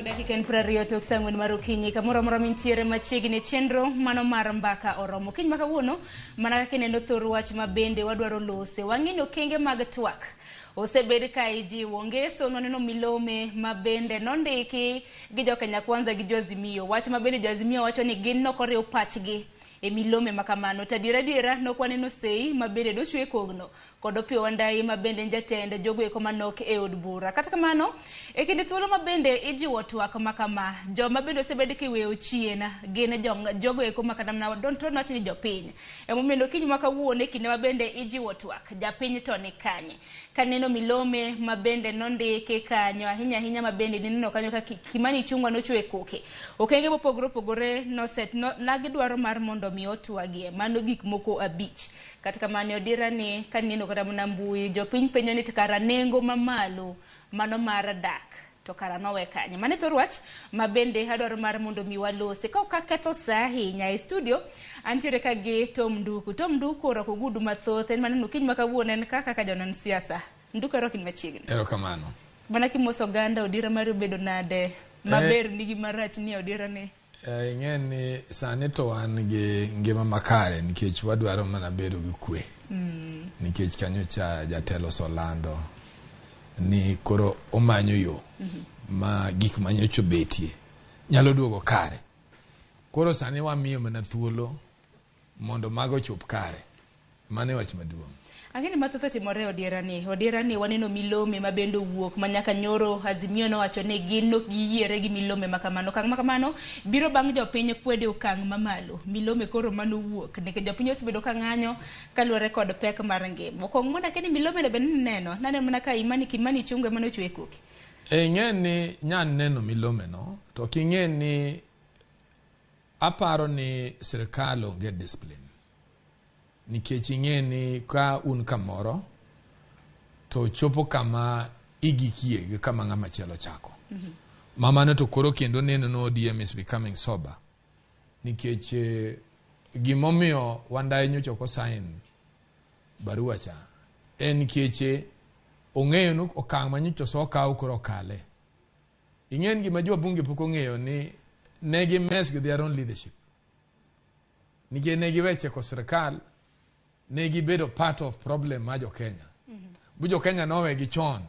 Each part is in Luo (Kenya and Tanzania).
Dakika en 20 tok saa 4 mar okinyi kamoro amora mintiere machiegni chenro mano mar mbaka oromo. Kiny ma kawuono mana kaka ineno thor wach ma bende wadwaro lose. Wang'e ni okenge mag twak osebed ka ijiwo. Ngeso nwaneno milome ma bende nondiki gi jo Kenya Kwanza gi jo Azimio. Wach ma bende jo Azimio wacho ni gin nokoriw pachgi e milome ma kamano. To adiera adiera nok waneno sei ma bende dochwe kogno kod Opiyo Wandayi ma bende en jatend jogo eko manok e od bura. Kata kamano, e kinde thuolo ma bende ijiwo twak ma kama, joma bende osebed kiweyo chien gin jogo eko ma kata mana wach ni jopiny. Emomiyo okinyi ma kawuono e kinde ma bende ijiwo twak, japiny to ni kanye? Kaneno milome ma bende nondiki kanyo ahinya ahinya ma bende nineno kanyo ka Kimani Ichung'wa nochwe koke. Okenge mopogore opogore noset no, nagidwaro mar mondo mi otwagie. Mano gik moko 5. Kata kamano odira ni kaneno kata mana mbui jopiny penjo ni to kara nengo mamalo mano mar dak to kara nowe kanye. Mano e thor wach ma bende adwaro mar mondo mi walose. Ka ok aketho sa ahinya e studio antiere ka gi Tom Nduku. Tom Nduku orwako ogudu mathoth en maneno okinyi ma kawuono en kaka kaka janon siasa. Nduku arwaki machiegni. Erokamano. Mana kimoso oganda odira mari obedo nade? Maber nigi marach ni odira ni. Ing'e ni sani to wan gi ngima makare nikech wadwaro mana bedo gi kwe. Nikech kanyo cha jatelo osolando ni koro omanyo yo ma gik manyocha obetie nyalo duogo kare. Koro sani wamiyo mana thuolo mondo mago ochop kare. Mano e wach maduong'. Ang'e ni mathoth otimore e odiera ni. Odiera ni waneno milome ma bende owuok ma nyaka nyoro Azimio nowacho ni gin ok giyiere gi milome ma kamano. Okang' ma kamano biro bang' jopiny kwede okang' mamalo. Milome koro manowuok nikech jopiny osebedo ka ng'anyo kaluwore kod pek mar ngima. Okong' mondo akia ni milome no bende nineno. Naneno mana ka Imani Kimani Ichung'wa ema nochwe koke. Ing'e ni nya neno milome no to ok ing'e ni aparo ni sirkal onge discipline. Nikech ing'e ni ka un kamoro to chopo kama igikie gi kama ng'ama chielo chako. Ma mano to koro kendo neno ni ODM is becoming sober. Nikech gimomiyo Wandayi nyocha ok osign barua cha en nikech ong'eyo ni okang' ma nyocha osekaw koro okale. Ing'e ni gima jowabunge pok ong'eyo ni ne gi mess with their own leadership. Nikech ne giwe cheko sirkal, ne gibedo part of problem ma jo Kenya. Bu jo Kenya nowegi chon,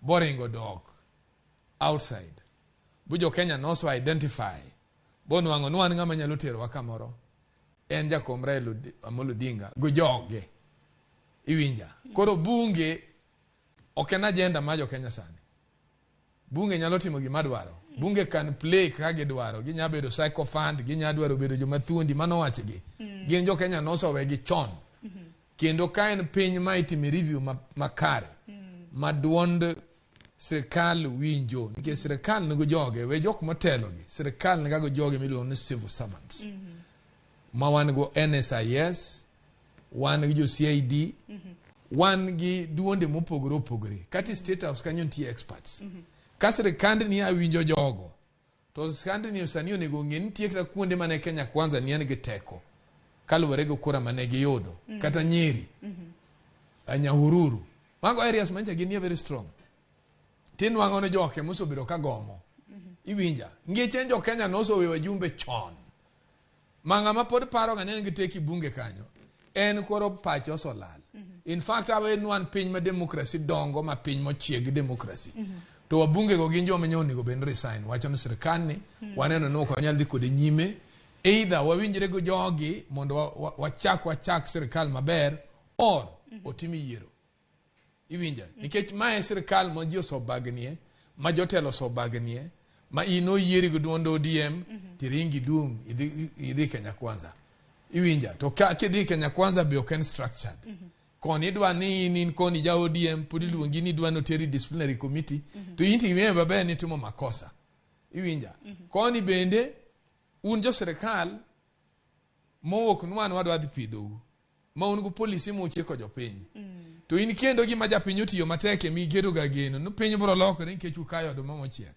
boringo dok outside. Bu jo Kenya noso identify, bonwang'o ni wan ng'ama nyalo terowa kamoro, en jakom Raila Amolo Odinga gi joge. Iwinja? Koro bunge ok en agenda ma jo Kenya sani. Bunge nyalo timo gima dwaro. Bunge can play kaka gidwaro. Ginya bedo sycophant, ginya dwaro bedo joma thuondi, mano wachgi. Gin jo Kenya nosewegi chon. Kendo ka en piny ma itime review makare, ma duond sirkal winjo, nikech sirkal nigo joge, we jok motelogi, sirkal niga joge miluongo ni civil servants. Ma wan go NSIS, wan gi jo CID, wan gi duonde mopogore opogore. Kata e State House kanyo nitie experts. Ka sirkand ni awinjo jogo, to sirkand ni sani onego ong'e ni nitie kata kuonde mane Kenya Kwanza ni en gi teko kaluwore gi kura mane giyudo. Kata Nyeri, Nyahururu. Mago areas manyicha gin very strong. Tinwang'o ni joke mosebedo ka gomo. Iwinja. Nikech en jo Kenya noseweyo wajumbe chon. Ma ng'ama pod paro ga ni en gi teko e bunge kanyo, en koro pache osolal. In fact, awe nwan piny ma democracy dongo ma piny mochieg gi democracy. To wabunge go gin joma onego bed ni resign. Wacho ni sirkal ni waneno ni ok wanyal dhi kode nyime. Either wawinjre gi jogi mondo wachak sirkal maber or otim yiero. Iwinja? Nikech mae sirkal ma ji osobagnie, ma jotelo osobagnie, ma in oyieri gi duond ODM, tiringi dum idhi Kenya Kwanza. Iwinja? To ka kidhi Kenya Kwanza be ok en structured. Koni idwa ni in koni ja ODM, pod iluongi ni idwa ni oteri disciplinary committee, to in to ing'eyo maber ni itimo makosa. Iwinja? Koni bende un jo sirkal mowuok nwan wadwa dhi pidhou. Ma un go policy muchiko jopiny. To in kendo gima japiny otiyo matek ema iketo ga geno ni piny biro lokore nikech ukayo oduma mochiek.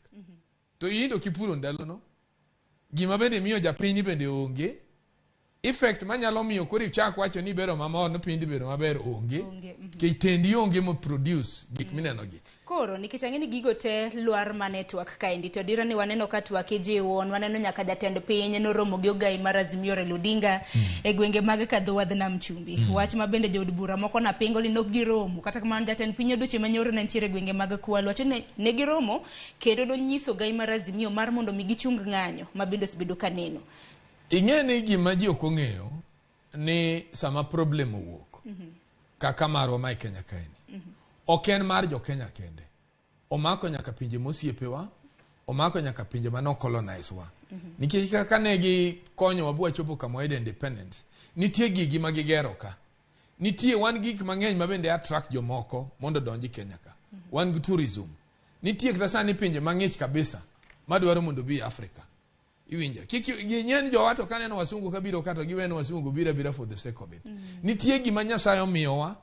To in to kipuro ndalono, gima bende miyo japiny bende onge. Effect manyalo miyo koro ichak wacho ni ibedo mamor ni piny dhi bedo maber onge. Onge, Nikech tendi onge mo produce gik mineno gi. Koro nikech ang'e ni gigo te lwar mana e twak kaendi to adiera ni waneno ka twak ijiwo waneno nyaka jatend piny noromo gi ogai mar Azimio Raila Odinga e gwenge mag kadho wadh nam chumbi. Wach ma bende jood bura moko napingo ni nok giromo kata kamano jatend piny odiochieng' manyoro ne nitiere e gwenge mag Kwale wacho ni ne giromo kendo nonyiso ogai mar Azimio mar mondo mi gichung ng'anyo ma bende osebedo ka neno. Ing'e ni gima ji ok ong'eyo ni sama problem owuok kaka marwa ma e Kenya kaeni ok en mar jo Kenya kende omako nyaka pinje mosiepewa omako nyaka pinje mane ocolonize wa nikech kaka ne gikonyowa bwachopo kama wayudo independence nitie gigi ma gigero ka nitie wan gik mang'eny ma bende attract jomoko mondo odonji Kenya ka wan gi tourism nitie kata sani pinje mang'ich kabisa madwaro mondo obi Africa iwinja kik ging'eny jowa to kaneno wasungu kabiro ka to giweno wasungu biro abira for the sake of it nitie gima nyasaye omiyowa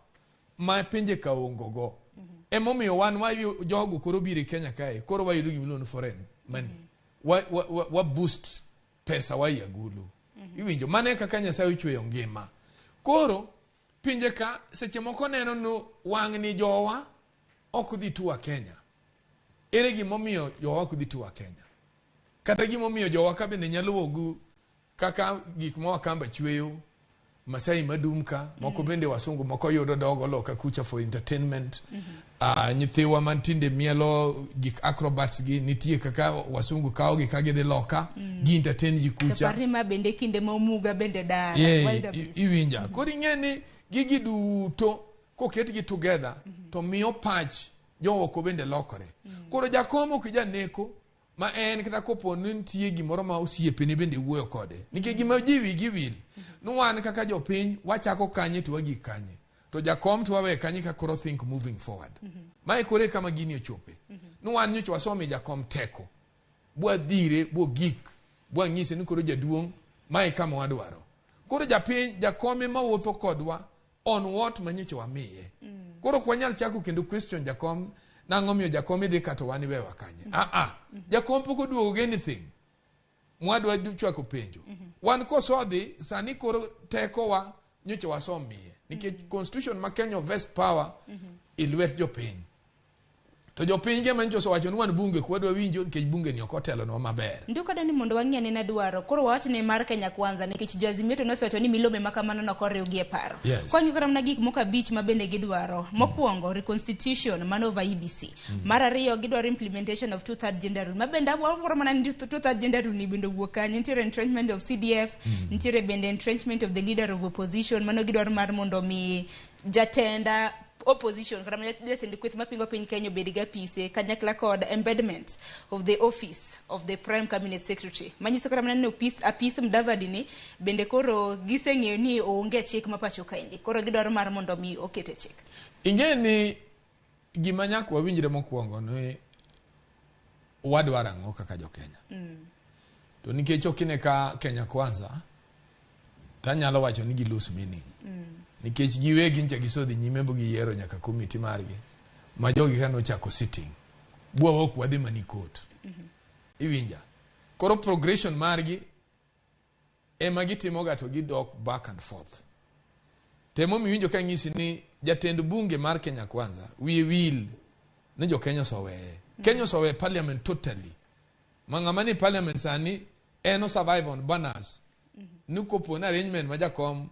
ma pinje ka ongo go emomiyo wan wa jogo koro biro e Kenya kae koro wayudo gima iluongo ni foreign money wa boost pesa wa i agulu iwinjo mano e kaka nyasaye ochweyo ngima koro pinje ka seche moko neno ni wang'ni jowa ok dhi tuwa Kenya ere gimomiyo jowa ok dhi tuwa Kenya kata gimomiyo jowa ka bende nyalo wogu kaka gik ma Wakamba chweyo Masai madum ka moko bende wasungu moko yudo dogo loka kucha for entertainment nyithiwa mantinde mielo gik acrobats gi nitie kaka wasungu kawo gi ka gidhi loka gi entertain ji To kucha par ni ma bende kinde ma omuga bende dar yeah, wildebeest. iwinja koro ing'e ni gigi duto koketgi together to miyo pach jowoko bende lokore koro jakom ok janeko ma en kata kopo ni nitie gimoro ma osiepene bende wuoyo kode nikech gima ji wigi wil ni wan kaka jopiny wachako kanye to wagik kanye to jakom to wawe kanye ka koro think moving forward mae koro e kama gini ochope ni wan nyocha wasomi jakom teko bwadhire bwogik bwang'ise ni koro jaduong' mae kama wadwaro koro japiny jakom ema wuotho kodwa on what manyocha wamiye koro ok wanyal chako kendo question jakom nang'o miyo jakom idhi ka to wan iwewa kanye ah ah jakom pok oduogo gi anything mwadwa chwako penjo wan kosodhi sani koro tekowa nyocha wasomiye nikech constitution ma Kenya vest power e lwet jopiny to jopiny gi ema nyocha osewacho ni wan bunge ok wadwa winjo nikech bunge ni ok otelonwa maber. Nduka dani mondo wang'i anena dwaro. Koro wawach ni mar Kenya Kwanza nikech jo Azimio to nosewacho ni milome ma kamano nok oriw gi e paro. Yes. Kwang'iyo kata mana gik moko abich ma bende gidwaro. Mokwongo, reconstitution mano over IEBC. Mar ariyo gidwaro implementation of two-third gender rule. Ma bende awuoro mana ni two-third gender rule ni bende owuok kanye. Nitiere entrenchment of CDF, nitiere bende entrenchment of the leader of opposition. Mano gidwaro mar mondo mi jatenda opposition kata mana jatend kweth mapingo piny Kenya obed gi apise kanyakla kod embedment of the office of the prime cabinet secretary manyiso kata mana ni opis, apis Mudavadi ni bende koro giseng'eyo ni onge chik ma pacho kaendi koro gidwaro mar mondo mi okete chik. Ing'e ni gima nyaka wawinjre mokwongo ni wadwaro ang'o kaka jo Kenya. To nikech ok ine ka Kenya Kwanza tanyalo wacho ni gi lose meaning. Nikech giwegi ncha gisodhi nyime bo giyiero nyaka komiti margi ma jogi ka nochako sitting. Bwa ok wadhi mani court. Iwinja. Koro progression margi ema gitimoga to gidok back and forth. Temo miwinjo ka ng'isi ni jatend bunge mar Kenya Kwanza wiye wil ni jo Kenya oseweye. Kenya oseweye parliament totally. Ma ng'ama ni parliament sani en o survive on banners. Ni kopo ni arrangement ma jakom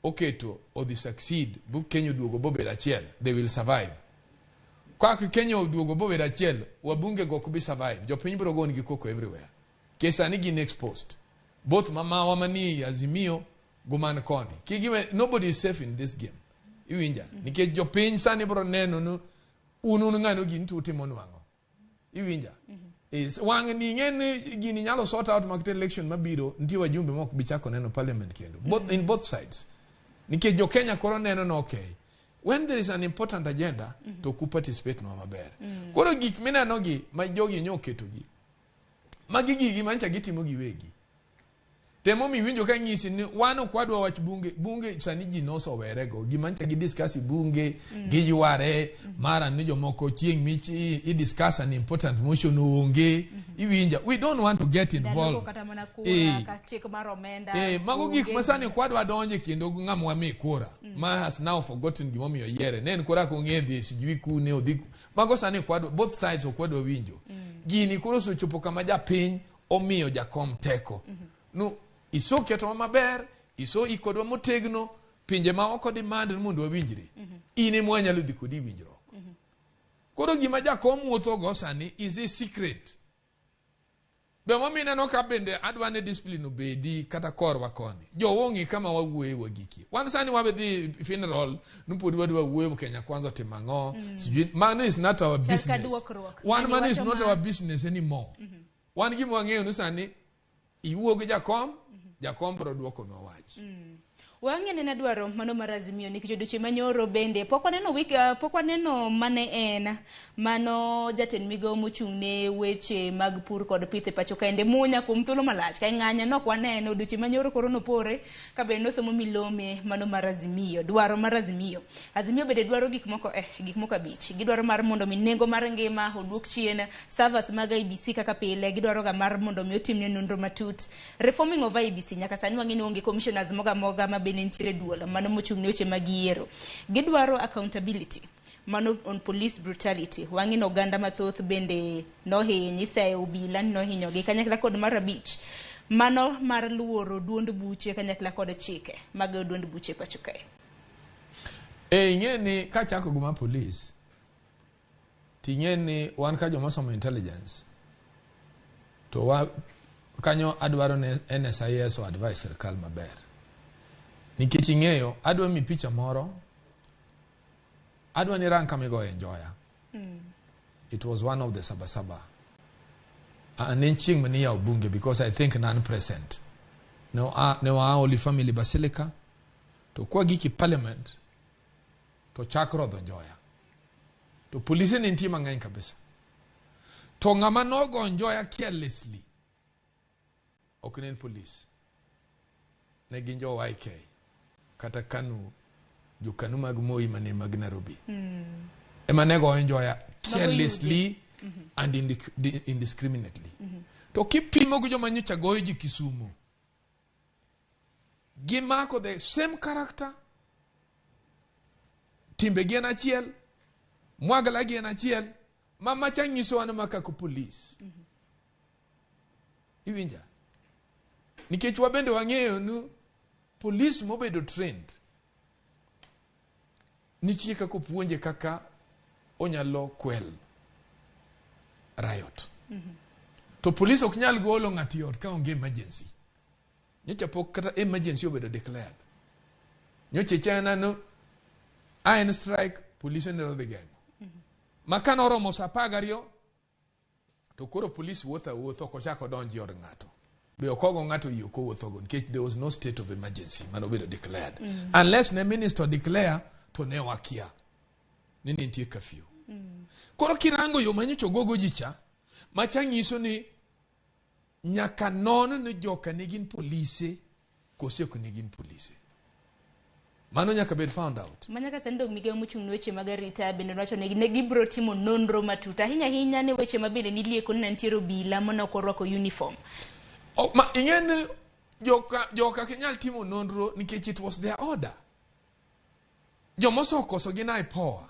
oketo odhi succeed bu Kenya oduogo bobedo achiel they will survive. Kaka Kenya oduogo bobedo achiel wabunge go ok bi survive. Jopiny biro goni gi koko everywhere. Ke sani gin exposed. Both mamawa mani Azimio go man koni. Kigiwe nobody is safe in this game. Iwinja. Nikech jopiny sani biro neno ni un un ng'ano gini to utimo nwang'o. Iwinja. Is wang' ni ing'e ni gini nyalo sort out makata election mabiro nitie wajumbe mok bi chako neno parliament kendo. Both, in both sides. Nikech jo Kenya koro neno ni okay. When there is an important agenda to ku participate nwa maber. Koro gik mineno gi ma jogi nyo oketo gi. Magi gigi mancha gitimo giwegi. Temo mi winjo ka nyisi ni wan ok wadwa wach bunge. Bunge sani ji nosowerego. Gima ncha gi discuss e bunge, giyware, mara ni jomoko chieng' mich i discuss an important motion onge. Iwinja, we don't want to get Ndalogo involved. kata mana kura ka chik mar omenda. Mago gik onge. ma sani ok wadwa donje kendo ng'ama wami kura. Ma has now forgotten gimomiyo yiere. Ne en kura kong'e dhi sijui kune odhi. Mago sani ok wadwa, both sides ok wadwa winjo. Gini koro osechopo kama japiny omiyo jakom teko. No, iso ketwa maber, iso ikodwa motegno, pinje ma oko demand ni mondo wawinjre. In ema wanyalo dhi kodi e winjruok. Koro gima jakom wuothogo sani is a secret. Be momiyo ineno ka bende adwa ni discipline obedi kata korwa koni. Jowa ong'e kama wawuoye wagikie. Wan sani wabe dhi funeral, nupod wadwa wuoyo Kenya Kwanza otimo ang'o. Sijui, mano is not our Chal ka business. duokruok. Wan Ng'ani mano is wacho not our business anymore. Wan gima wang'eyo ni sani iwuo gi jakom, jakom biro duokonwa wach. Wang'e nena dwaro mano mar Azimio nikech odiochieng' manyoro bende pok waneno wik, pok waneno mane en mano jatend migawo mochung' ne weche mag pur kod pith e pacho kaende Munya kuom thuolo malach ka ng'anya nok waneno odiochieng' manyoro koro nopore ka bende nosomo milome mano mar Azimio dwaro mar Azimio. Azimio bende dwaro gik moko gik moko 5. Gidwaro mar mondo mi nengo mar ngima oduok chien, servers mag IEBC kaka pile gidwaro ga mar mondo mi otimne nonro matut. Reforming of IEBC nyaka sani wang'e ni onge commissioners moga moga ma bende nitiere duol mano mochung' ne weche mag yiero. Gidwaro accountability mano on police brutality. Wang'e ni oganda mathoth bende nohiny, iseyo obila ni nohinyogi kanyakla kod mar 5 mano mar luoro duond buche kanyakla kod chike mag duond buche pacho kae. Ing'e ni kachako gi ma police, ting'e ni wan ka joma somo intelligence to wa kanyo adwaro ne NSIS o advice sirkal maber. Nikech ing'eyo, adwa mi picha moro, adwa ni rang kama igoye njoya. It was one of the Sabasaba. Ne en chieng' mane iyawo bunge because I think none present. Ne wa Holy Family Basilica, to kwa giki parliament, to chak rodho njoya. To polise ne nitie mang'eny kabisa. To ng'ama nogo njoya carelessly, ok ne en police. Ne gin jo YK, kata KANU, jo KANU mag Moi mane mag Nairobi. Ema ne goyo njoya carelessly and indiscriminately. To kipimo gi joma nyocha goyo ji Kisumu, gimako the same character, timbe gi en achiel, mwagla gi en achiel, ma macha nyisowa ni ma kaka police. Iwinja? Nikech wabende wang'eyo ni police mobedo trained nitie kaka opuonje kaka onyalo quell riot. To police ok nyal golo ng'ato e ot ka onge emergency. Nyocha pok kata emergency obedo declared. Nyocha ichana no a en strike, police ne dhi geng'o. Ma ka noromo saa 12 to koro police wuotho awuotha ok ochak odonj e od ng'ato. Be ok ogo ng'ato yie ok owuothogo nikech there was no state of emergency mane obedo declared. Unless ne minister declare to ne wakia ni nitie curfew. Koro kirango yo manyocha ogogo ji cha, macha nyiso ni nyaka non ni joka ne gin polise kose ok ne gin polise. Mano nyaka bed found out. Manyaka sani dong migawo mochung' ne weche mag arita bende nowacho ni ne gibiro timo nonro matut ahinya ahinya ne weche ma bende nilieko ni ne nitiere obila mane ok orwako uniform. Oh, ma ing'e ni joka ok nyal timo nonro nikech it was their order. Jomosokoso gin IPOA.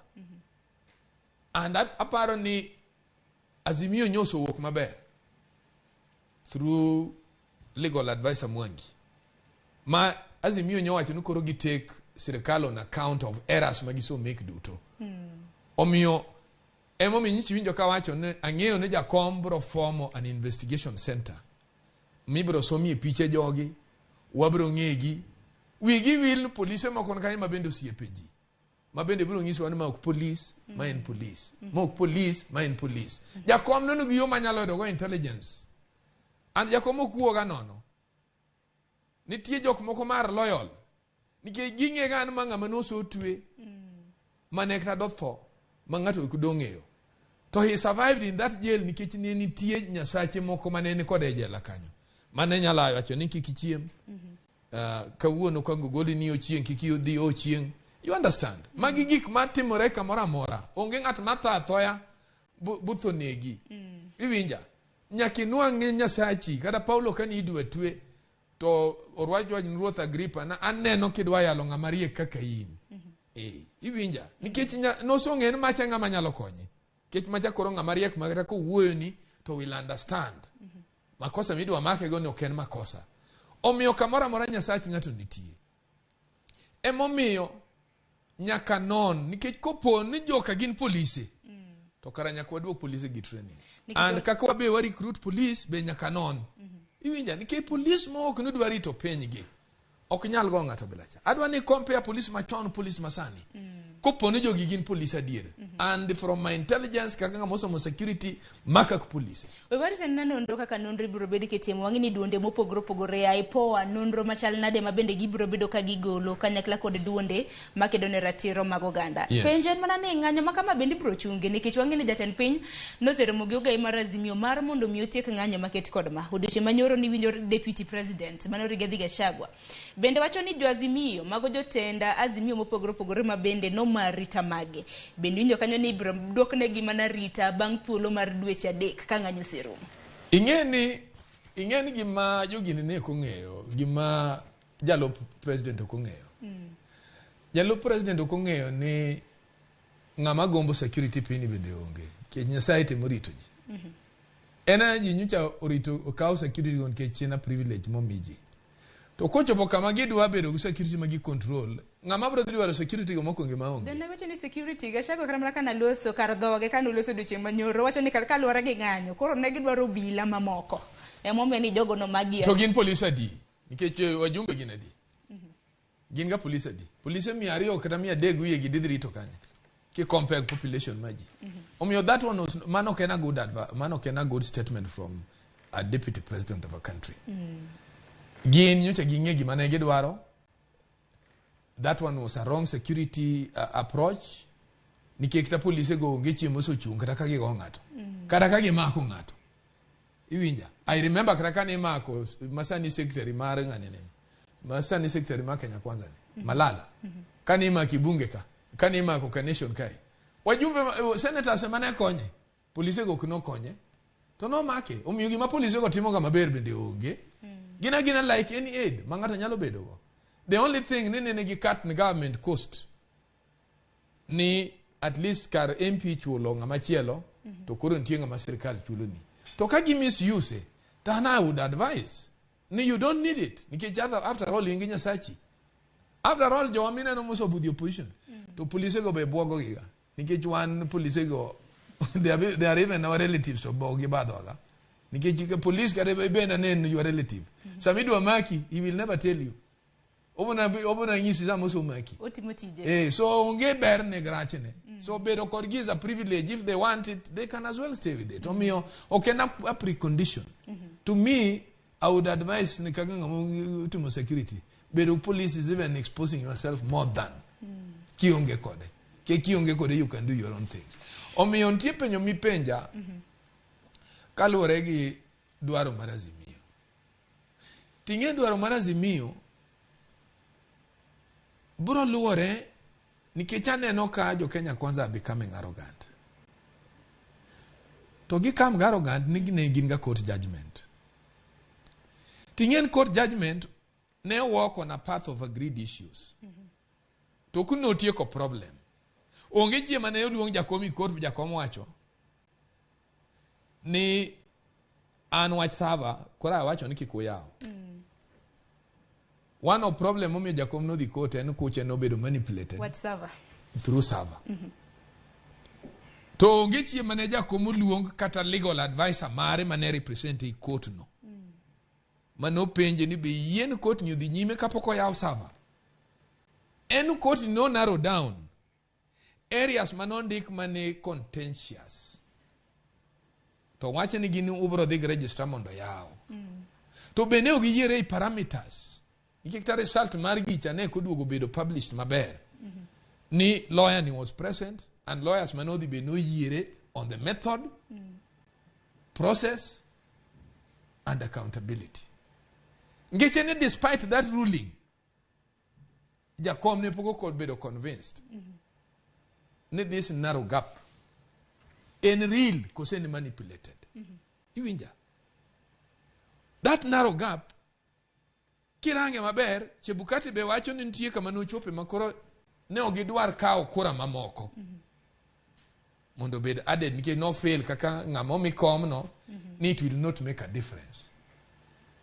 And aparo ni Azimio nyoso owuok maber through legal advisor Mwangi. Ma Azimio nyowacho ni koro gi take sirikal on account of errors ma giso make duto. Omiyo emomiyo nyichi winjo kawacho ni ang'eyo ni jakom biro formo an investigation center mibiro somie piche jogi, wabiro ng'egi, wigi wil ni polise moko ni kanyo ma bende osiepe ji. Ma bende biro nyisowa ni ma ok police, ma en police. Ma ok police, ma en police. Jakom no nigi yo manyalo yudo go intelligence. And jakom ok wuoga nono. Nitie jok moko mar loyal. Nikech ging'e ga ni ma ng'ama nosotwe, mane kata dotho, ma ng'ato ok dong'eyo. To he survived in that jail nikech ne nitie nyasache moko mane ni kode e jela kanyo. Mane nyalo wacho ni kik ichiem. Kawuono ka gogoli ni ochieng' kik idhi ochieng'. You understand? Magi gik matimore kamoro amora. Onge ng'at ma tho athoya butho negi. Iwinja? Nyaka inwang' Nyasachi. Kata Paulo kane idwa twe to orwach wach ni Ruoth Agripa na aneno kidwa yalo ng'ama riek kaka in. Iwinja? Nikech nosong'e ni macha ng'ama nyalo konye. Nikech macha koro ng'ama riek ma kata kowuoyo ni to will understand. Makosa midwa make go ni ok en makosa. Omiyo kamoro amora Nyasach ng'ato nitie. Emomiyo nyaka non nikech kopo ni joka gin polise to kara nyaka waduok polise gi training. And kaka wabe wa recruit police be nyaka non. Iwinja? Nikech police ma ok nidwa rito pinygi ok nyal go ng'ato bila cha. Adwa ni compare police machon police masani. Kopo ni jogi gin police adier. And from my intelligence kaka ng'ama osomo security maka police. We warito na nonro kaka nonro ibiro bed kitimo. Wang'e ni duonde mopogore opogore ya IPOA nonro machal nade ma bende gibiro bedo ka gigolo kanyakla kod duonde makedo ne ratiro mag oganda. Penjo en mana ni ng'anyo ma kama bende ibiro chunge nikech wang'e ni jatend piny noseromo gi ogai mar Azimio mar mondo mi otiek ng'anyo maket kod ma. Odiochieng' manyoro niwinjo Deputy President mano Rigathi Gachagua bende wacho ni jo Azimio mago jotend Azimio mopogore opogore ma bende noma rita mage. Bende winjo kanyo ni ibiro duoknegi mana rita bang' thuolo mar dweche 3 ka ng'anyo oserumo. Ing'e ni gima jogini ne ok ong'eyo, gima jalup president ok ong'eyo. Jalup president ok ong'eyo ni ng'ama gombo security piny bende onge. Nikech Nyasaye temo rito ji. En ena ji nyocha orito okaw security go nikech en a privilege momi ji. To kochopo kama gidwa bedo gi security ma gi control, ng'ama biro dhi dwaro security go mokwongo ema onge. Jone wacho ni security Gachagua kata mana kana loso kar dhoge kane oloso odiochieng' manyoro wacho ni kar kaluwore gi ng'anyo koro ne gidwaro obila mamoko. Emomiyo ni jogo nomagi. To gin polise adi? Nikech wajumbe gin adi? Gin ga polise adi? Polise 200 kata 300 wiye gi dhi rito kanye? Ki compare population maji. Omiyo that one was mano ok en a good adva, mano ok en a good statement from a deputy president of a country. Gin nyocha ging'e gima ne gidwaro. That one was a wrong security approach. Nikech kata polise go onge chieng' mosochung' kata ka gigo ng'ato. Kata ka gimako ng'ato. Iwinja? I remember kata kane imako masani secretary mar ng'ane ne. Masani secretary mar Kenya Kwanza ni. Malala. Kane imako e bunge ka. Kane imako Carnation kae. Wajumbe senators ema ne konye. Polise go ok nokonye. To nomake. Omiyo gima polise go timo ga maber bende onge. Gin agina like any aid ma ng'ato nyalo bedo go. The only thing ni nene gi cut ni government cost ni at least kar MP chulo ng'ama chielo to koro nitie ng'ama sirkal chulo ni. To ka gi misuse, to an I would advise ni you don't need it. Nikech after all in gi Nyasachi. After all jowa mineno mosobudho opposition. To polise go be buogo giga. Nikech wan polise go they are even our relatives to bo gi badhoga. Nikech police kata bende aneno your relative. Sama idwa maki, he will never tell you. Obona nyisi sama osomaki. Otimo tije. So onge ber ne grachne. So bedo kodgi is a privilege. If they want it, they can as well stay with it. Omiyo, ok en a precondition. To me, I would advise ni kaka ng'ama timo security. Bedo police is even exposing yourself more than kionge kode. Ke kionge kode, you can do your own things. Omiyo nitie penjo mipenja kaluwore gi dwaro mar Azimio. Ting'e dwaro mar Azimio biro luwore nikech aneno ka jo Kenya Kwanza are becoming arrogant. To gikam arrogant ni ne gin ga court judgment. Ting'e court judgment ne work on a path of agreed issues. To kunotieko problem. Onge chieng' mane oluong jakom e court jakom wacho ni an wach server koro awacho ni kik uyaw. One of problem momiyo jakom nodhi court en kuche nobedo manipulated Wach server. through server. To onge chieng' mane jakom oluong kata legal advisor mare mane represent e court no. Manopenje ni be yien court ni odhi nyime kapok oyaw server. En court no narrow down areas manondik mane contentious. To wache ni gin ubro dhi gi registrar mondo yaw. To be ne ok giyiere e parameters. Nikech kata result mar gicha ne koduogo bedo published maber. Ni lawyer ni was present and lawyers manodhi be noyiere on the method, process and accountability. Ngeche ni despite that ruling, Jakom ne pok ok obedo convinced ni this narrow gap en real kose ni manipulated. Iwinja? That narrow gap kirange maber, Chebukati be wacho ni nitie kama nochope ma koro ne ok gidwar kawo kura mamoko mondo obed added, nikech no fail kaka ng'ama omi komno ni it will not make a difference.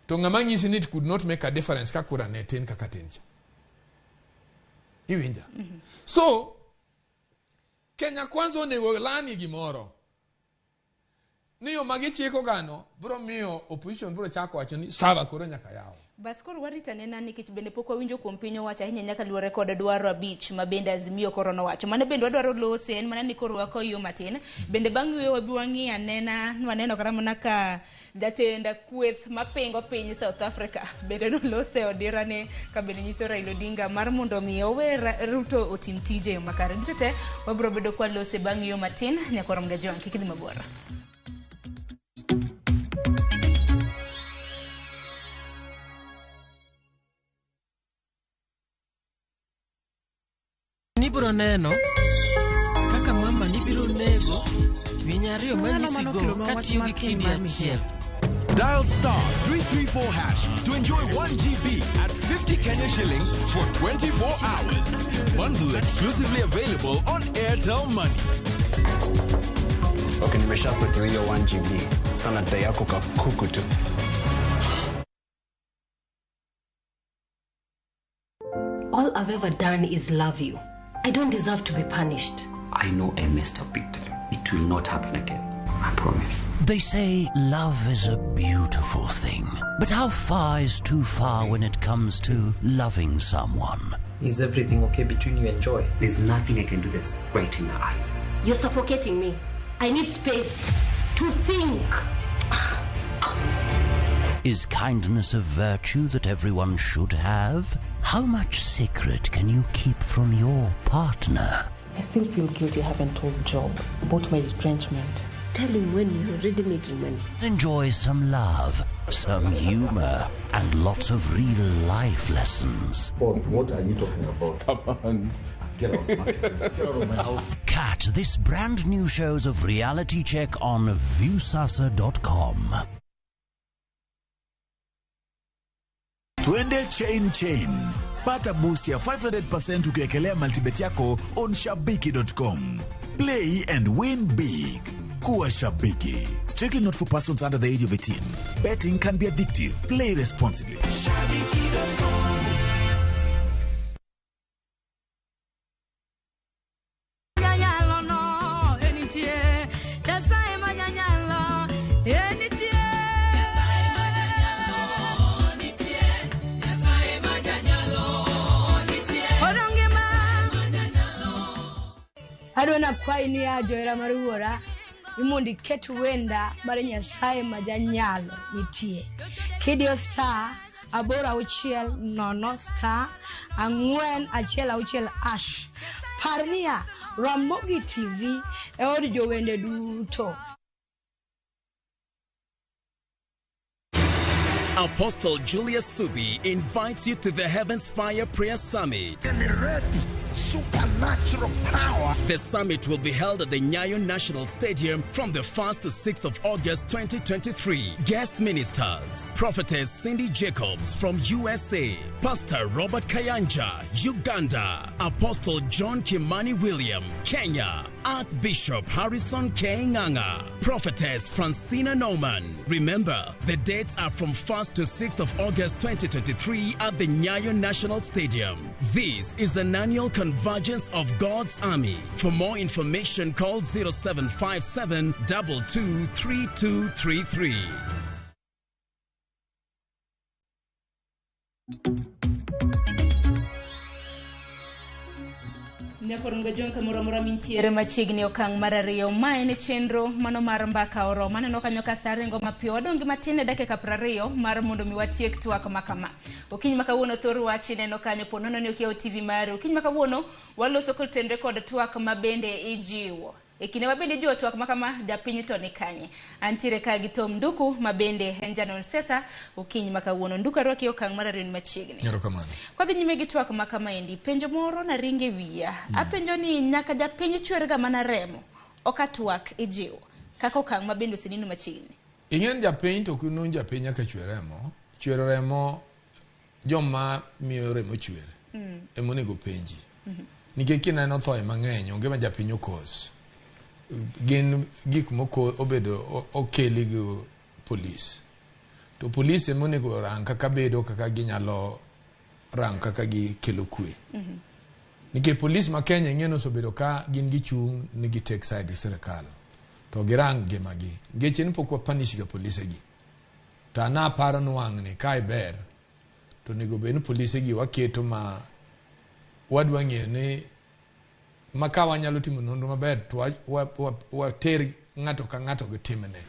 To ng'ama nyisi ni it could not make a difference ka kura ne tin kaka tin cha? Iwinja? So Kenya Kwanza onego lani gimoro ni yo ma gichiko gano biro miyo opposition biro chako wacho ni saba koro nyaka yaw. Bas koro warito anena, nikech bende pok wawinjo kuom piny owacho ahinya nyaka luwore kod dwaro 5 ma bende Azimio koro nowacho. Mano bende wadwaro lose, en mana ni koro wakoyo matin. Bende bang' yueyo wabi wang'i anena, nwaneno kata mana ka jatend kweth mapingo piny South Africa bende nolose odira ne ka bende nyiso Raila Odinga mar mondo mi owe Ruto otim tije e yo makare. Duto te wabiro bedo kwalose bang' yueyo matin. Nyakwarom Gajwang', kik idhi mabor. Nibiro neno kaka mama nibiro nego winy ariyo Mano mano manyisigo kelonwa wach katiyo mar gi keny kidi mar achiel. Dial *334# to enjoy 1 GB at 50 Kenya shillings for 24 hours. Bundle exclusively available on Airtel Money. Okay, nimeshasotiwa hiyo 1 GB. Sana dai yako kakuku tu. All I've ever done is love you. I don't deserve to be punished. I know I messed up big time. It will not happen again. I promise. They say love is a beautiful thing. But how far is too far when it comes to loving someone? Is everything okay between you and Joy? There's nothing I can do that's right in her eyes. You're suffocating me. I need space to think. Is kindness a virtue that everyone should have? How much secret can you keep from your partner? I still feel guilty I haven't told Job about my retrenchment. Tell him when you're already making money. Enjoy some love, some humor, and lots of real life lessons. What are you talking about? Come on. Get out, Marcus. Get out of my house. Catch this brand new shows of Reality Check on Viusasa.com. Twende chain chain. Pata boost ya 500% ukiwekelea multibet yako on shabiki.com. Play and win big. Kuwa shabiki. Strictly not for persons under the age of 18. Betting can be addictive. Play responsibly. Janyalo no enitie, Nyasaye ma janyalo enitie. Nyasaye ma janyalo nitie, Nyasaye ma janyalo nitie. Odongima. Adwa nakwayi niya, johera mar wuora, ni mondo iket wenda mar Nyasaye ma janyalo nitie. Kidiyo *860*416#. Par niya, Ramogi TV e od jowende duto. Apostle Julius Subi invites you to the Heavens Fire Prayer Summit. Generate supernatural power. The summit will be held at the Nyayo National Stadium from the 1st to 6th of August 2023. Guest ministers: Prophetess Cindy Jacobs from USA, Pastor Robert Kayanja, Uganda, Apostle John Kimani William, Kenya, Archbishop Harrison K. Nganga, Prophetess Francina Norman. Remember, the dates are from 1st to 6th of August 2023 at the Nyayo National Stadium. This is an annual convergence of God's army. For more information, call 0757 223233. Nyakorom Gajwang', kamoro amora mintiere machiegni, okang' mar ariyo ma en chenro mano mar Mbaka Oromo. Aneno kanyo ka sa ringo mapiyo, wadong' gi matin e dakika 20 mar mondo mi watiek twak ma kama. Okinyi ma kawuono thor wach ineno kanyo, po nono ni ok yaw TV mari. Okinyi ma kawuono waloso kotenre kod twak ma bende ijiwo. E kinde ma bende jiwo twak ma kama, japiny to ni kanye? Antiere ka gi Tom Nduku ma bende en janon siasa okinyi ma kawuono. Nduku arwaki e okang' mar ariyo ni machiegni. Erokamano. Kwadhi nyime gi twak ma kamaendi, penjo moro naringo e wiya. Apenjo ni nyaka japiny chwer ga mana remo, ok atwak ijiwo kaka okang' ma bende oseneno machiegni. Ing'e ni japiny to ok nun japiny nyaka chwer remo. Chwero remo joma miyo remo chwer ema onego penji. Nikech kineno thoe mang'eny onge ma japiny okos. Gin gik moko obedo okeli gi polis. To polis ema onego orang kaka bedo kaka ginyalo rang kaka gikelo kwe. Nikech polis ma Kenya ing'e ni osebedo ka gin gichung' ni gi take side gi sirikal. To girang ngimagi. Ngeche ni pok wa punish ga polise gi. To an aparo ni wang'ni ka ber to onego bed ni polise gi waketo ma wadwa ng'eyo ni ma ka wanyalo timo nonro maber to water ng'ato ka ng'ato gi timne.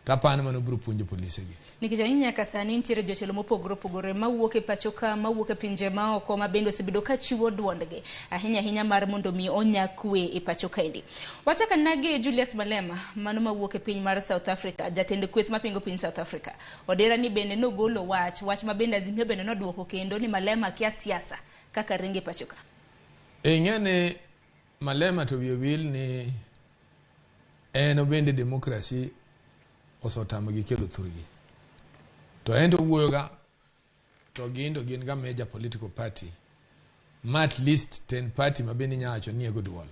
To aparo ni mano biro puonjo polise gi. Nikech ahinya nyaka sani nitiere jotelo mopogore opogore mawuok e pacho ka, mawuok e pinje maoko ma bende osebedo ka chiwo duondgi ahinya ahinya mar mondo mi onya kwe e pacho kaendi. Wachako anena gi Julius Malema mano mawuok e piny mar South Africa, jatend kweth mapingo piny South Africa. Odera ni bende nogolo wach, wach ma bende Azimio bende noduoko kendo ni Malema kia siasa kaka ringo e pacho ka. Ing'e ni Malema to wiye wil ni en bende demokrasi osetamogi kelo thurgi. To en to owuoyo ga to gin to gin ga major political party ma at least ten party ma bende inyalo wacho ni ego duol.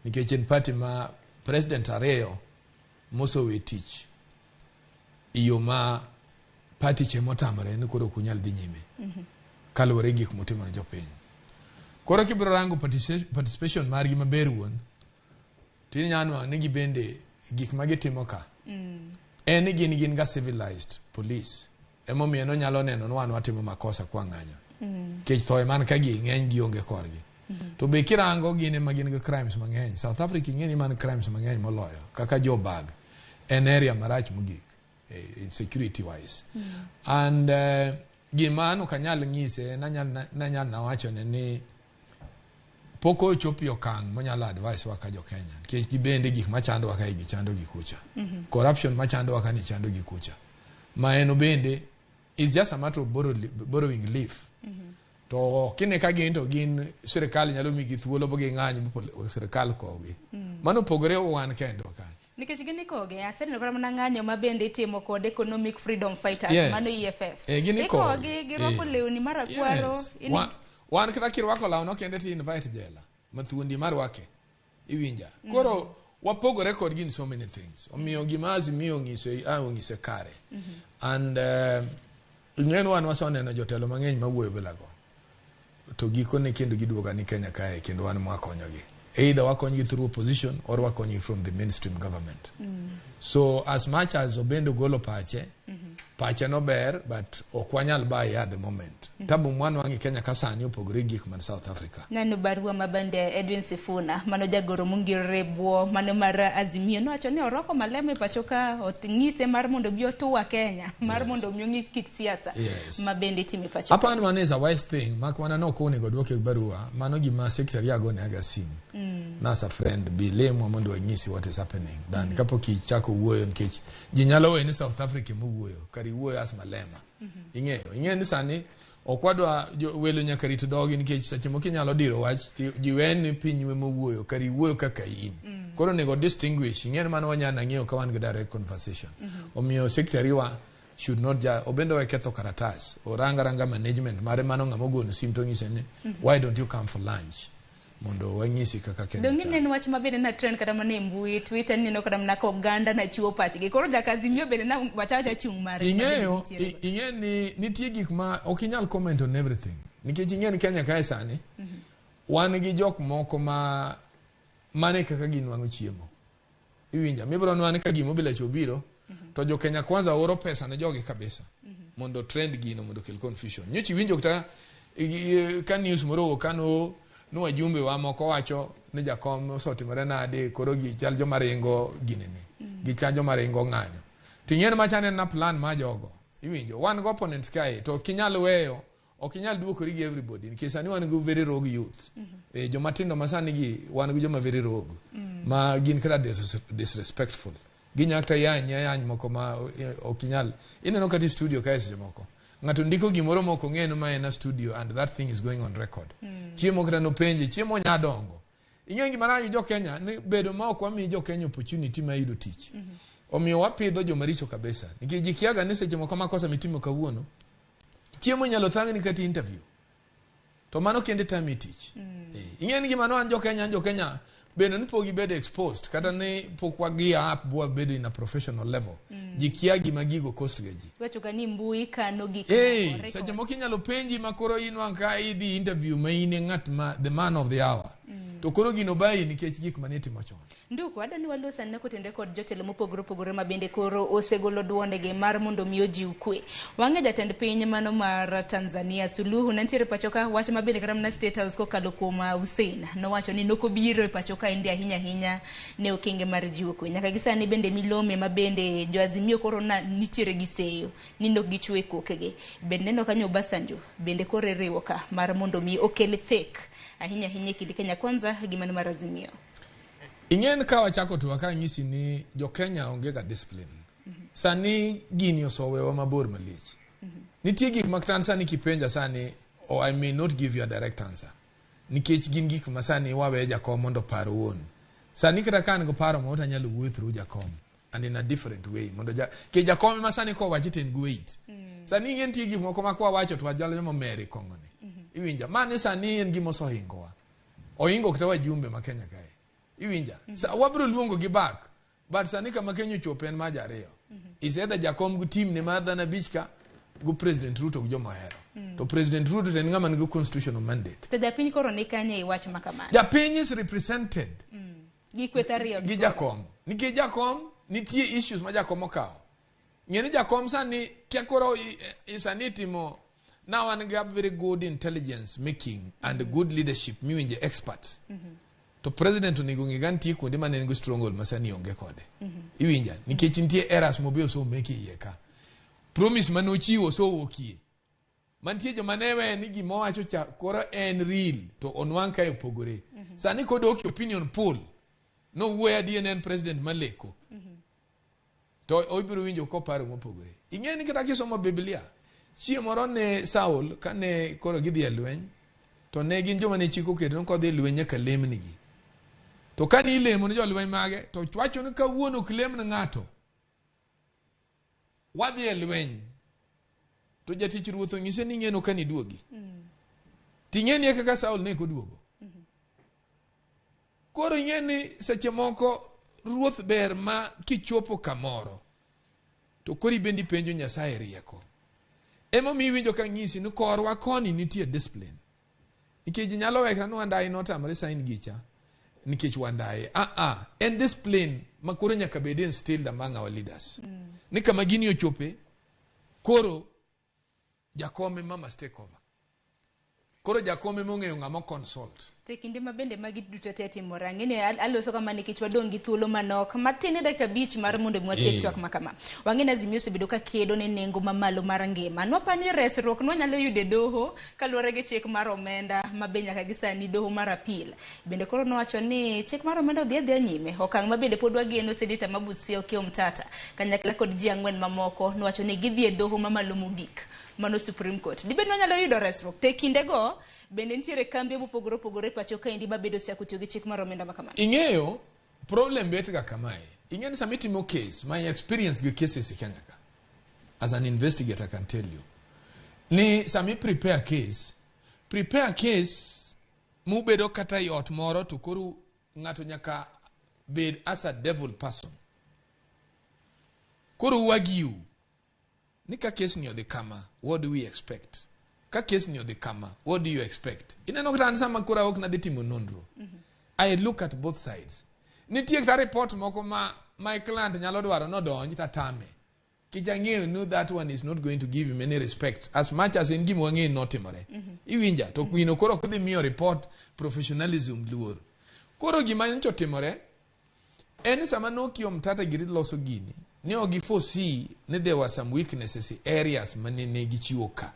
Nikech en party ma president ariyo mosewe tich e yo ma party cha emotamore ni koro ok unyal dhi nyime kaluwore gi gik motimo ne jopiny. Koro kibiro rango participation margi maber wuon, tinyalo nwang'o ni gibende gik ma gitimo ka en ni gin ga civilized police. Emomiyo en onyalo neno ni wan watimo makosa kwa ng'anyo. Nikech thoe man ka gi ng'eny gionge korgi. To be kirango gin ema gin gi crimes mang'eny. South Africa ing'e ni man crimes mang'eny moloyo kaka Joburg en area marach mogik security wise. And gima an ok anyal nyise nanyal nawachone ni pok ochopo e okang' monyalo advice wa ka jo Kenya nikech gibende gik machandowa kae gi chando gi kucha. Corruption machandowa ka ni chando gi kucha. Ma en bende is just a matter of borrowing leaf. To kine ka gin to gin sirikal nyalo migi thuolo bo ging'any bo sirikal kowgi. Mano opogore wan kendwa ka. Nikech gin ikoge, aseneno kata mana ng'anyo ma bende itimo kod Economic Freedom Fighters, mano EFF. Gin ikogi. Ikogi, girwako lewni marakwaro. Wan kata kirwako law no kende ti invite jela. Mathuondi marwake. Iwinja. Koro wapogore kodgi in so many things. Omiyo gima Azimio ong'iso ong'ise kare. And ing'e ni wan waseneno jotelo mang'eny mawuoyo bilago. To gikone kendo giduoga ni Kenya kae kendo wan mwakonyogi. Either wakonygi through opposition or wakonygi from the mainstream government. So as much as Obendo golo pache, pache no ber, but ok wanyal buy at the moment. Tabu mwanwang'o e Kenya ka sani opogore gi gik man South Africa. Neno barua ma bende Edwin Sifuna mano jagoro mongirore bwo mano mar Azimio nowacho ni orwako Malema e pacho ka ong'ise mar mondo obi otuwa Kenya mar mondo omi ong'is kit siasa ma bende itimo e pacho ka. Apani mano is a wise thing, mak mana nok onego duoke barua, mano gima secretary agone aga sim. Nas a friend, bi lemwa mondo wanyisi what is happening. Than kapok ichako wuoyo nikech ji nyalo weyo ni South Africa ema owuoyo, kar iwuoyo as Malema. Ing'eyo, ing'eyo ni sani ok wadwa welo nyaka rit dhogi nikech seche moko inyalo diro wach ji weni piny ema owuoyo kar iwuoyo kaka in. Koro onego distinguish, ing'e ni mano wanyalo ng'eyo ka wan gi direct conversation. Omiyo secretary wa should not ja obendo we ketho karatas orang aranga management mare mano ng'ama ogoni sim to ng'ise ni why don't you come for lunch mondo wanyisi kaka Kenya Donge chalo. ineno wach ma bende na trend kata mana e mbui Twitter ineno kata mana ka oganda na chiwo pachgi koro nyaka Azimio bende na wacha wacha chung' mare ma bende Ing'eyo nitiere ing'e ni nitie gik ma ok inyal comment on everything nikech ing'e ni Kenya kae sani wan gi jok moko ma mane kaka ginwang'o chiemo iwinja mibiro nwang'o ka gima obila cha obiro to jo Kenya Kwanza oro pesa ne jogi kabisa mondo trend gino mondo okel confusion nyocha iwinjo kata ka news moro owuok ka no ni wajumbe wa moko wacho ni jakom osetimore nade koro gichal joma ringo ginene gichal joma ringo ng'anyo to ing'e ni macha en na plan ma jogo iwinjo wan go opponents kae to ok inyal weyo Ok inyal duokori gi everybody nikech sani wan gi very rogue youth. Joma tindo ma sani gi wan gi joma very rogue ma gin kata disrespectful. Ginya kata yany ayany moko ma ok inyal. Ineno kata e studio kae seche moko. Ng'ato ndiko gimoro ma ok ong'eyo ni ma en a studio and that thing is going on record. Chiemo kata nopenje, chiemo nya dongo. Ing'eyo gima rach gi jo Kenya ni bedo ma ok wami jo Kenya opportunity mar yudo tich. Omiyo wapidho joma richo kabisa. Nikech ji kiaga ni seche moko makosa mitimo kawuono, chiemo inyalo thang'ni kata interview. To mano kende tami tich. Ing'e ni gima ne wan jo Kenya, an jo Kenya bende ni pok gibedo exposed kata ni pok wa gear up bwa bedo in a professional level. Ji kia gima gigo cost ga ji. Iwacho ga ni mbui kano gik Hey, moko, seche moko inyalo penji ma koro inwang' ka idhi interview ma in e ng'at ma the man of the hour. To koro gino bayi nikech gik mane itimo chon. Nduku, adwa ni walos ane kotenore kod jotelo mopogore opogore ma bende koro osegolo duondegi mar mondo mi ojiw kwe. Wang'e jatend piny mano mar Tanzania Suluhu ne nitiere pacho ka, wach ma bende kata mana State House kokalo kuom Hussein nowacho ni nokobiro e pacho ka endi ahinya ahinya ne okenge mar jiwo kwe. Nyaka gi sani bende milome ma bende jo Azimio koro na nitiere gi seyo ni nok gichwe kokegi. Bende neno kanyo Obasanjo bende koro iriwo ka mar mondo mi okel thek ahinya ahinya e kind Kenya Kwanza gi mano mar Azimio. Ing'en ka wachako twak anyisi ni jo Kenya onge ga discipline. Sani gini osewewa mabor malich. Nitie gik ma kata sani kipenja sani or I may not give you a direct answer. Nikech gin gik ma sani wawe jakom mondo opar owuon. Sani kata ka an gi paro moro to anyalo wuoyo through jakom and in a different way mondo ja ke jakom ema sani kowachi to en gi weight. Sani ing'e nitie gik moko ma kwawacho to wajalo joma omer e kong'o ni. Iwinja? Mani sani en gima osehingowa. Ohingo kata wajumbe ma Kenya kae. Iwinja? Sa wabiro luongo gi back but sani kama Kenya ochope en maja ariyo. Is either jakom gi team ne mar dhano abich ka go President Ruto gi joma ohero. To President Ruto to en ng'ama nigi constitutional mandate. To japiny koro ni kanye e wach ma kamano? Japiny is represented Gi kweth ariyo gi jakom. Nikech jakom nitie issues ma jakom okawo. Ng'e ni jakom sani kia koro sani itimo now wan gi a very good intelligence making and good leadership miwinje experts. To president onego ng'e ga nitie kuonde mane en go stronghold ma sani onge kode. Iwinja? Nikech nitie errors mobe osomeki iye ka. Promise mane ochiwo osewuokie. Mantie joma ne we ni gima owacho cha koro en real to onwang' kae opogore. Sani kodok e opinion poll nowuoyo adier ne en president maleko. To ibiro winjo koparo mopogore. Ing'e ni kata kisomo Biblia, chieng' moro ne Saul kane koro gidhi e lweny, to ne gin joma ne chik oketo ni kodhi e lweny nyaka lemnigi. To kane ilemo ne jolweny mage, to wacho ni kawuono ok lem ne ng'ato. Wadhi e lweny. To jatich ruoth onyise ni ing'eno kane iduogi. Ting'e ni e kaka Saul ne koduogo. Koro ing'e ni seche moko ruoth ber ma kichopo kamoro to koro ibendi penjo Nyasaye rieko. Emomiyo iwinjo ka ng'isi ni korwa koni nitie discipline. Nikech ji nyalo wekra ni Wandayi notamre sign gicha nikech Wandayi. Ah ah, en discipline ma koro nyaka bed instilled among our leaders. Ni kama gini ochope, koro jakom ema must take over. Koro jakom ema ong'eyo ng'ama consult. To e kinde ma bende magi duto te timore, ang'e ni aloso kama nikech wadong' gi thuolo manok matin e dakika abich mar mondo mi watiek twak ma kama. Wang'e ni Azimio osebedo ka kedo ne nengo mamalo mar ngima. Nwaparo ni resruok nwanyalo yudo e doho kaluwore gi chik mar omenda ma be nyaka gi sani doho mar appeal. Bende koro nowacho ni chik mar omenda odhi adhiya nyime. Okang' ma bende pod wageno Seneta ma Busia Okiya Omtata kanyakla kod ji ang'wen mamoko nowacho ni gidhi e doho mamalo mogik mano Supreme Court. Dibed ni wanyalo yudo resruok? To e kindego bende nitiere kambi mopogore opogore e pacho kaendi ma bende osechako tiyo gi chik mar omenda ma kamano. Ing'eyo problem bet ga kamae. Ing'eyo ni sama itimo case, my experience gi cases e Kenya ka, as an investigator I can tell you, ni sama i prepare case, prepare case mubedo kata e ot moro to koro ng'ato nyaka bed as a devil person. Koro wagiu ni ka case ni odhi kama, what do we expect? Ka case ni odhi kama, what do you expect? Ineno kata an sama koro awuok nadhi timo nonro. I look at both sides. Nitie kata report moko ma my client nyalo dwaro nodonj tatame. Kech ang'eyo ni that one is not going to give him any respect as much as en gima wang'eyo ni notimore. Iwinja? To gino koro ok dhi miyo report professionalism luor. Koro gima nyocha otimore en ni sama Nokia Omtata giri loso gini, ne ok gi foresee ni there were some weaknesses e areas mane ne gichiwo ka.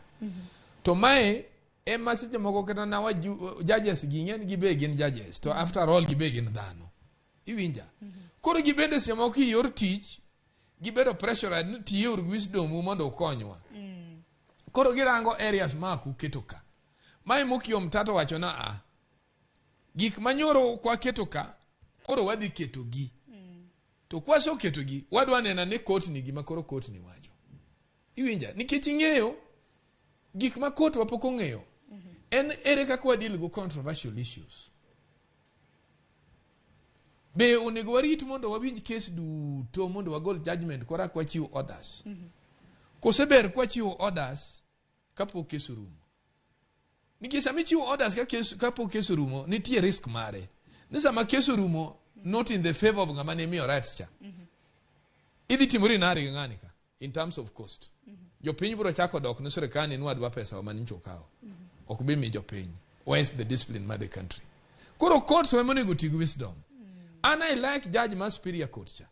To mae ema seche moko kata na waju, judges gi ing'e ni gibe gin judges to after all gibe gin dhano. Iwinja? Koro gibende seche moko e yor tich gibedo pressurized ni tiyeuru gi wisdom u mondo ukonywa. Koro girango areas ma ok uketo ka. Mae Mokio Mtata wacho na a gik manyoro kwaketo ka koro wadhi keto gi. To kwaseketo gi wadwa neno ni court ni gima koro court ni wacho. Iwinja? Nikech ing'eyo gik ma court wa pok ong'eyo en ere kaka wa deal go controversial issues. Be onego warit mondo wawinj case duto mondo wagol judgment kora kwachiw orders. Kose ber kwachiwo orders kapok case orumo. Nikech sama ichiwo orders ka case, kapok case orumo, nitie risk mare. Ni sama case orumo, not in the favor of ng'ama ne imiyo rights cha. Idhi timori nade gi ng'ani ka in terms of cost. Jopiny biro chako dok ne sirikal ni nwadwa pesa wa manyicho okawo. Ok bi mi jopiny. Where is the discipline mar the country? Koro courts wa ema onego oti gi wisdom. An I like judge mar superior court cha.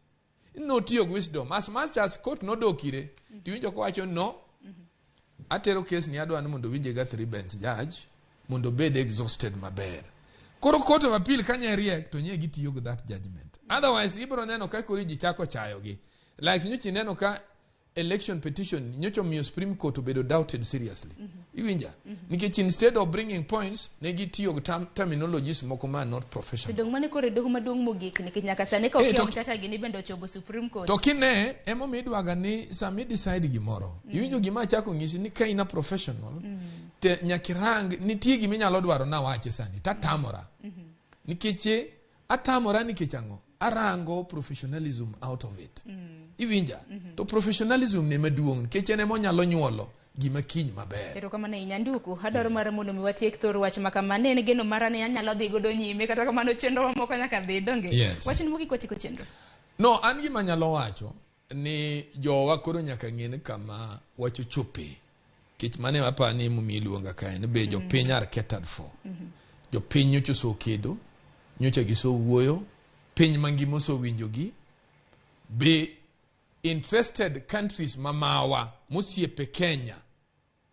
Notiyo gi wisdom. As much as court nodok ire, tiwinjo kowacho no, atero case ni adwa ni mondo winje ga three bench judge mondo obed exhausted maber. Koro court of appeal ka riek to nye gitiyo gi that judgment. Otherwise ibiro neno ka koro ji chako chayogi. Like nyocha ineno ka election petition nyocha omiyo Supreme Court obedo doubted seriously. Iwinja? Nikech instead of bringing points, ne gitiyo gi terminologies moko ma not To professional. dong' mane koro e doho maduong' mogik nikech nyaka sani ka Eh, Okiya Omtata gini bende ochopo Supreme Court. To kine emomiyo idwaga ni sama i decide gimoro, iwinjo gima achako nyisi ni ka in a professional, te nyaka irang nitie gima inyalo dwaro nawachi sani tatamora. Nikech atamora nikech ang'o? Arango professionalism out of it. Iwinja? To professionalism ne maduong' nikech en ema onyalo nyuolo gima kiny maber. Erokamano ahinya Nduku, adwaro mar mondo mi watiek thor wach ma kama. Ne en geno mara ni anyalo dhi godo nyime, kata kamano chenro mamoko nyaka dhi donge. Yes. Wachni mogik watieko chenro. No, an gima anyalo wacho ni jowa koro nyaka ng'e ni kama wach ochope. Nikech mano aparo ni emomiyo iluonga kae ni be jopiny are catered for. Jopiny nyocha osekedo, nyocha gisewuoyo, piny mangima osewinjogi. Be interested countries mamawa mosiepe Kenya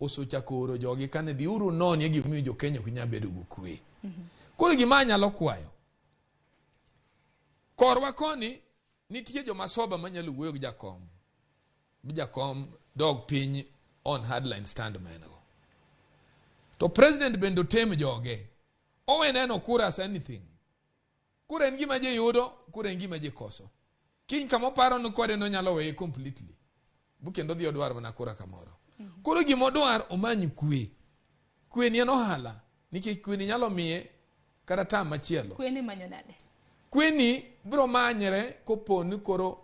osechako oro jogi kane dhiuru nonie gimomiyo jo Kenya ok nyal bedo gi kwe. Koro gima anyalo kwayo korwa koni nitie joma soba manyalo wuoyo gi jakom. Jakom dog piny on hardline stand ma en go. To president bende otem joge. Owe neno kura as anything. Kura en gima ji yudo, kura en gima ji koso. Kiny kama oparo ni kode no nyalo weye completely. Bu kendo dhi odwar mana kura kamoro. Koro gima odwar omany kwe. Kwe ni en ohala. Nikech kwe ni nyalo miye kata tam machielo. Kwe ni manyo nade? Kwe ni biro manyre kopo ni koro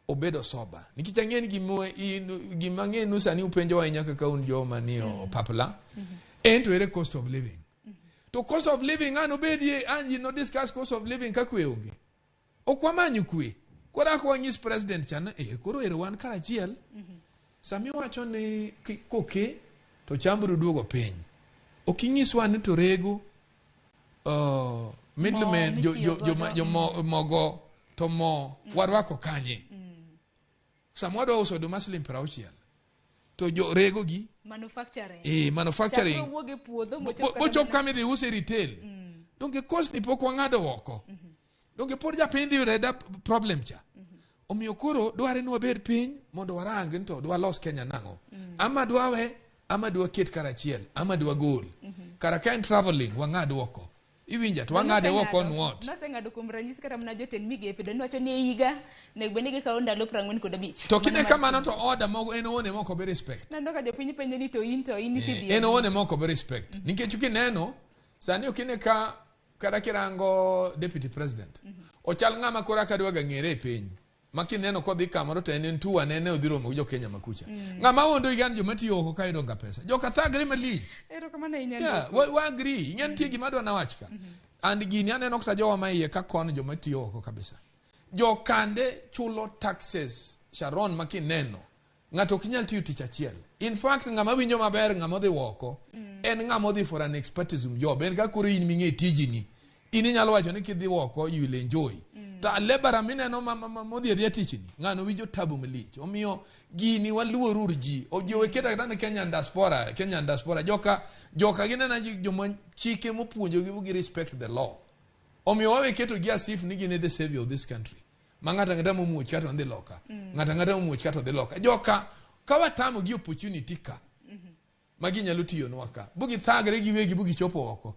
obedo sober. Nikech ang'e ni gima ang'e ni sani upenjo ahinya kaka un joma ni opapla. En to ere cost of living. To cost of living an obedie an ji no discuss cost of living ka kwe onge. Ok wamanyo kwe. Koro ak wanyis president cha ni eh, koro ero wan karachiel. Sami wacho ni koke to cham biro duogo piny. Ok inyiswa ni to rego middlemen jo mogo to mo warwako kanye. Sama wadwa uso oduma siling 60 to jo rego gi manufacturing. Manufacturing. Chakre wuog e puodho mochop Mochop kama idhi use retail. Donge cost ni pok wang'ado oko. Donge pod japiny dhi yudo da problem cha. Omiyo koro dware ni wabed piny mondo warang ni to dwalos Kenya nang'o. Ama dwawe, ama dwaket karachiel, ama dwagol. Kara ka en traveling wang'ad oko. Iwinja to wang'ade oko on what? Noseng'ado kuom ranyisi kata mana jotend migepe to niwacho ni e higa onego bed ni gikawo ndalo 45. To kine kamano to order mogo en owuon ema ok obi respect. Naneno ka jopiny penje ni to in to in idhi. En owuon ema ok obi respect. Nikech kineno sani okine ka kata kirango deputy president ochal ng'ama koro aka dwaga ng'ere e piny ma kineno kodhi kamoro to en tuwa nene odhi romo gi jo Kenya makucha. Ng'ama wondo higa ni joma tiyo oko ka yudo ga pesa. Joka thagre malich. Erokamano ahinya. Yeah, wa agree. Ing'e nitie gima adwa nawach ka. And gini aneno kata jowa ma iye ka kon joma tiyo oko kabisa. Jokande chulo taxes Sharon ma kineno ng'ato ok nyal tiyo tich achiel. In fact ng'ama winjo maber ng'ama odhi oko en ng'ama odhi for an expertism job. En ka koro in ming'e tijini. In inyalo wacho ni kidhi oko you will enjoy. To labourer mineno modhi adhiya tichni, ng'ano winjo tabu malich. Omiyo gini waluoruru ji. Ji owe keta kata ni Kenyan diaspora, Kenyan diaspora. Joka, joka ginena joma chike mopuonjogi gi respect the law. Omiyo wawe keto gi as if ni gin e the savior of this country. Ma ng'ato ang'ata momuoch ka to dhi loka. Ng'ato ang'ata momuoch ka to dhi loka. Joka, ka watamo gi opportunity ka, ma ginyalo tiyonwa ka, bu githagre giwegi bu gichopo oko.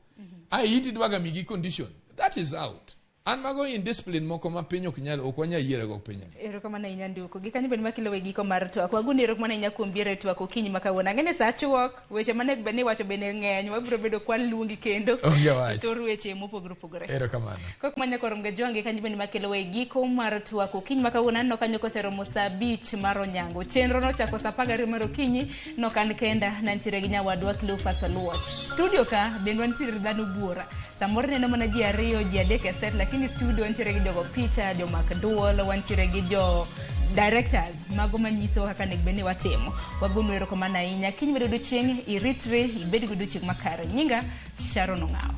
Ai in tidwaga migi condition. That is out. An mago indiscipline moko ma piny ok nyal, ok wanyal yiere go pinyni. Erokamano ahinya Nduku. Gi kanyo bende makelo we giko mar twak. Wagoni erokamano ahinya kuom biro e twak okinyi ma kawuono. Ang'e ni sa chuok, weche manego bed ni iwacho bende ng'eny. Wabiro bedo kwa luongi kendo. Onge wach. E thor weche mopogore opogore. Erokamano. Kok manya korom ga jwange kanyo bende makelo we giko mar twak okinyi ma kawuono. Aneno kanyo koseromo sa 5 mar onyango. Chenro nochako sa 12 mar okinyi. Nok an kenda, nantiere gi nyawadwa Cleophas Oluoch. Studio ka bende wantiere gi dhano buora. Samoro ineno mana ji 2, ji 3 e set, lakini studio wantiere gi jogo picha, jomak duol, wantiere gi jo directors mago manyiso kaka onego bed ni watimo. Wagonu erokamano ahinya. Kiny bedo odiochieng', iritre, ibed gi odiochieng' makare. Nyinga Sharon Ong'awo.